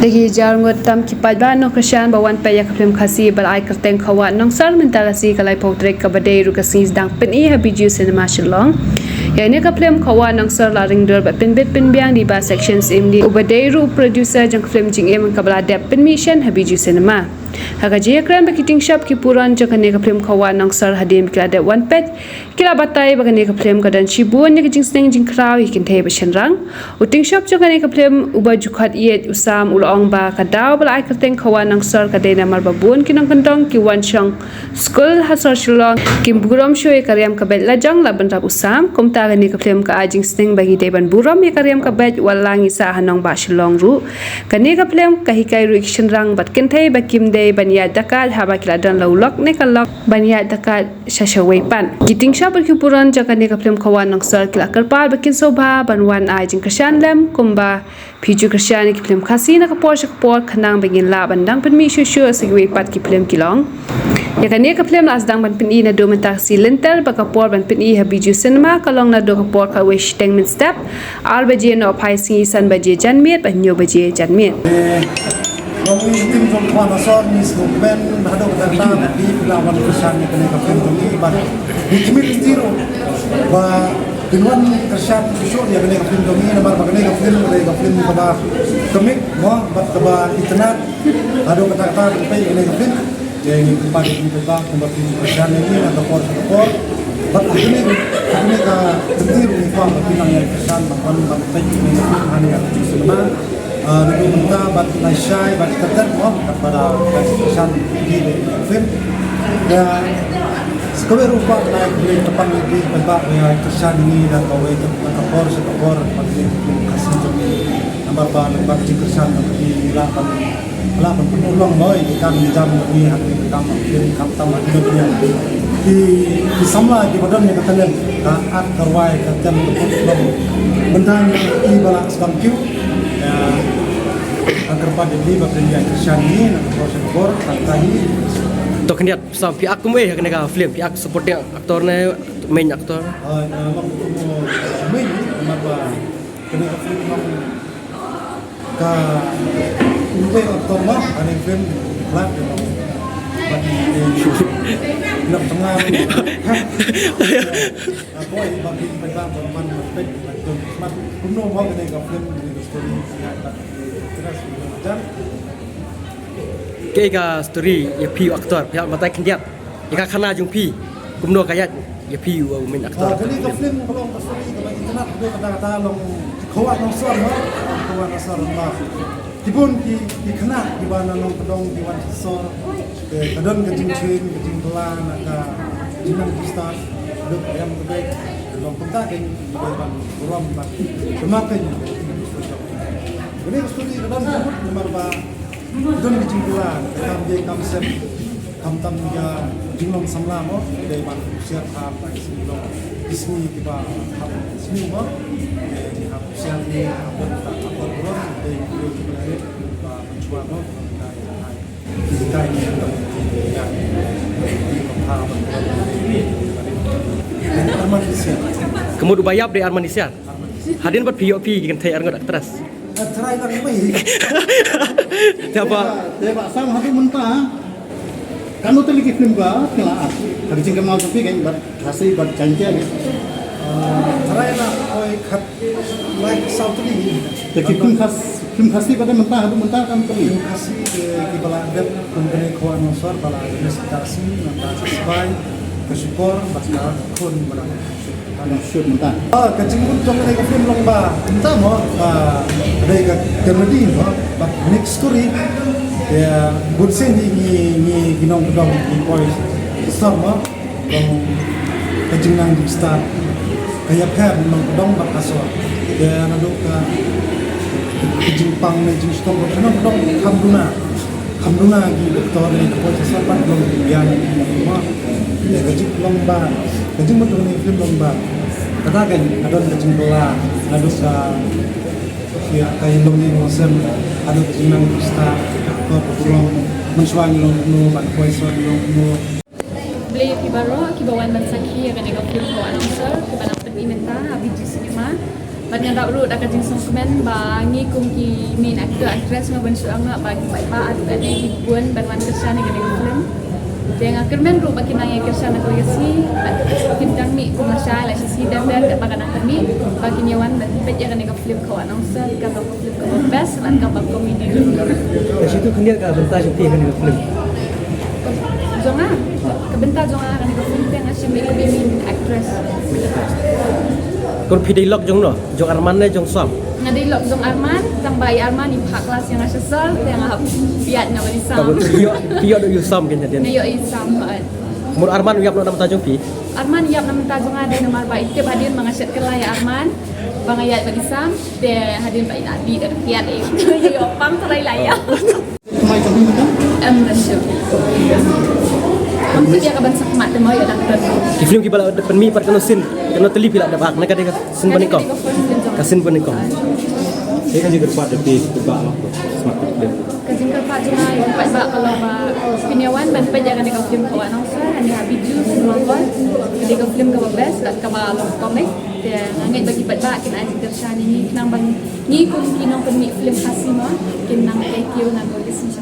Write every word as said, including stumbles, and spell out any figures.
Da ki hajar ngut tam ki paidbah nongkyrshan ba wan peit ïa ka film Khasi ba la ai kyrteng Khawa Nongsor mynta ka sngi ka laiphew tarik kaba dei ruh ka sngi sdang pyni ha Bijou Cinema Shillong. Ïa kane ka film Khawa Nongsor la ring dur bad pynbit pynbiang da i Bah Section Syiem Lee uba dei ruh u producer jong ka film jingim kaba la dep pynmih shen ha Bijou Cinema. Ha ka jingïakren bad ki tyngshop ki puron jong kane ka film Khawa Nongsor hadien ba ki la dep wan peit, ki la batai ba kane ka film ka don shibun ïa ka jingsneng jingkhraw ïa ki kynthei bad shynrang. U tyngshop jong kane ka film uba ju khot ïeit u Sam u la ong ba ka daw ba la ai kyrteng Khawa Nongsor ka dei namar ba bun ki nongkyndong ki wan shong skul ha sor Shillong ki burom shuh ïa ka riam ka beit lajong la bynrap u Sam. Kumta kane ka film ka ai jingsneng ba ngi dei ban burom ïa ka riam ka beit wat la ngi sah ha nongbah Shillong ruh. Kane ka film ka hikai ruh ïa ki shynrang bad kynthei ba kim dei ban ïaid dakait haba ki la don la u lok ne ka lok ban ïaid dakait sha shawei pat. Ki tyngshop bad ki puron jong kane ka film Khawa Nongsor ki la kyrpad ba kin sngewbha ban wan ai jingkyrshan lem kumba phi ju kyrshan ïa ki film Khasi na ka por sha ka por khnang ba ngin lah ban dang pynmih shuh shuh sa kiwei pat ki film ki long. Ïa kane ka film la sdang ban pyni naduh mynta ka sngi lynter bad ka por ban pyni ha Bijou Cinema ka long naduh ka por khatwei shiteng mynstep, ar baje nohphai sngi, san baje janmiet bad hynñiew baje janmiet. Long ngi tim jong Khawa Nongsor ngi sngewkmen haduh katta katta ba phi la wan kyrshan ïa kane ka film jong ngi bad ngi khmih lynti ruh ba phin wan kyrshan shuh shuh ïa kane ka film jong ngi namar ba kane ka film ka dei ka film kaba comic mo bad kaba itynnad. Haduh katta katta ba phi peit ïa kane ka film. Te ngi kyrpad ïa phi paidbah kumba phi kyrshan ïa ngi na ka por sha ka por. Bad ha kane, ha kane ka lynti ruh ngi kwah ba phi nang ïai kyrshan ban wan ban peit ïa kane ka film ha kane ka cinema. Ah, naduh mynta bad lashai bad kyrteng mo, bad ba da kyrshan ïa kane ka film. Ïa, sa kawei ruh ba ngi kyrpad ïa phi paidbah ba ïai kyrshan ïa ngi na kawei ka, na ka por sha ka por, bad ïa ka film Khasi jong ngi. Namar ba lyngba ka jingkyrshan ba phi lah ban, lah ban pynurlong mo ïa ki kam ki jam jong ngi ha kane ka kam ba phi, khamtam ha kine ki, ki samla kiba don ïa ka talent, ka art ka rwai, ka tem ka pynurlong. Mynta ngi i ba lah sbang kiew. Ïa, nga kyrpad ïa phi ba phin ïai kyrshan ïa ngi na ka por sha ka por, tang ka hi. To khyndiat Sam, phi act kum ei ha kane ka film, phi act supporting actor ne main actor? Ah, nga long kum main, namar ba kane ka film long ka uwei actor ma kane film Blood, you know. But, eh, nak tengah. Ah, boy, bagi paidbah ban man respect, ban tun. Mat kumno mo kane ka film, kane ka story, ya, but, eh, kena story macam. Kaei ka story ïa phi u actor, phi hap batai khyndiat. Ïa ka khana jong phi, kumno ka ïaid ïa phi u main actor. Ah, kane ka film ka long ka story kaba itynnad, kaba katta katta long Khawa Nongsor mo, Khawa Nongsor mo. Ki bun ki, ki khynnah kiba na Nongpdong ki wan sha sor. Te ka don ka jingkhein, ka jingkylla na ka jingnang jingstad, ka don ka riam ka beit, ka long kumta kein kiba ban burom bad kynmaw kein. Kane ka story ka don ka mut namar ba don ka jingkylla, ka kam ïeit kam sem. Khamtam ïa jinglong samla mo, dei ban husiar ha ki sngi long ki sngi kiba hap sngi mo. Dei hap husiar ne hap don ka akor burom, dei ki kiba rit ba mynchwa mo, ka ïa hai. Ki dei ki ïa ki ïa ki ba ha ban burom, dei ki ba rit. Dei Arman Isiar. Ka mut uba ïap dei Arman Isiar. Arman Isiar. Hadien pat phi ïoh phi ki kynthei arngut actress. Trai lang mai. Te ba, te ba sam haduh mynta. Katno tylli ki film ba phi la act? Ha ka jingkynmaw jong phi kein bad Khasi bad Jaiñtia kein. Ah, trai la oi khat lai saw tylli. Te ki film Khas, film Khasi ba dei mynta haduh mynta katno tylli? Film Khasi ki, ki ba la dep kum kane Khawa Nongsor ba la release da shi, nangta Ka Sipai, Ka Shukor bad Ka Khun ba la Ka shoot mynta. Ah, ka jingmut jong kane ka film long ba mynta mo, ba dei ka comedy mo, ba mix story. Ïa, bun sien ngi, ngi, ngi nongpdong ngi poi sor mo. Long ka jingnang jingstad ka ïapher nongpdong bad ka sor. Ïa, naduh ka, ka jingpang ne jingshitom ka nongpdong kham duna. Kham duna ki doktor ne ki poi sha sor pat long ki biang ki ma. Ïa ka jing long ba, ka jingmut jong kane ka film long ba. Kata ka, ka don ka jingkylla, naduh ka, ïa ka long ne long sem, naduh ka jingnang jingstad, ka burom, mynshuwa ngi long kumno, ban poi sor ngi long kumno. Khublei ïa phi baroh kiba wan ban sakhi ïa kane ka film Khawa Nongsor, kiba nang pyni mynta ha Bijou Cinema. Bad nga dap ruh da ka jingsngewkmen ba ngi kum ki main actor actress nga ban shu ong ba ki paidbah haduh katne ki bun ban wan kyrshan ïa kane ka film. Te nga kyrmen ruh ba kin nang ïa kyrshan ha kawei ka sngi bad kin dang mih kum lashai, lashai sngi dang dang ba ka dang mih ba kin ïa wan ban peit ïa kane ka film ka Wah Nongsan, ka long ka film kaba best bad kaba comedy. Ka shi tu khyndiat ka bynta jong phi ha kane ka film. Jong nga, ka bynta jong nga ha kane ka film te nga shim ïa ka main actress. Kor phi dei lok jong no, jong Arman ne jong Sam? Nga dei lok jong Arman, tang ba i Arman i phah klas ïa nga sha Sol, te nga hap ïaid na bali Sam. Ka bynta phi ïoh, phi ïoh da u Sam kynja dien. Nga ïoh i Sam, hooid. Mut Arman u ïap noh na bynta jong phi? Arman i ïap na bynta jong nga dei namar ba i tip hadien ba nga shet kylla ïa Arman ba nga ïaid bali Sam, te hadien ba i la dih da ka kiad, i ïoh pang trai la ïa. Em, dan shu. Kam shu ïa ka ban sa khmat te mo ïa dang pynmih. Ki film kiba la pynmih pat kano scene, kano tylli phi la dep act, na ka dei ka scene ba nyngkong? Ka dei ka first film jong nga. Ka scene ba nyngkong. Te ka jingkyrpad jong phi, ba la smat ka film. Ka jingkyrpad jong nga ïa ki paidbah ka long ba phin ïa wan ban peit ïa kane ka film ka Wah Nongsan, hangne ha Bijou Cinema Hall. Ka dei ka film kaba best bad kaba long comic. Te nga ngeit ba ki paidbah kin ai jingkyrshan ïa ngi khnang ba ngi kum ki nongpynmih film Khasi mo kin nang ïai kiew na kawei ka sngi.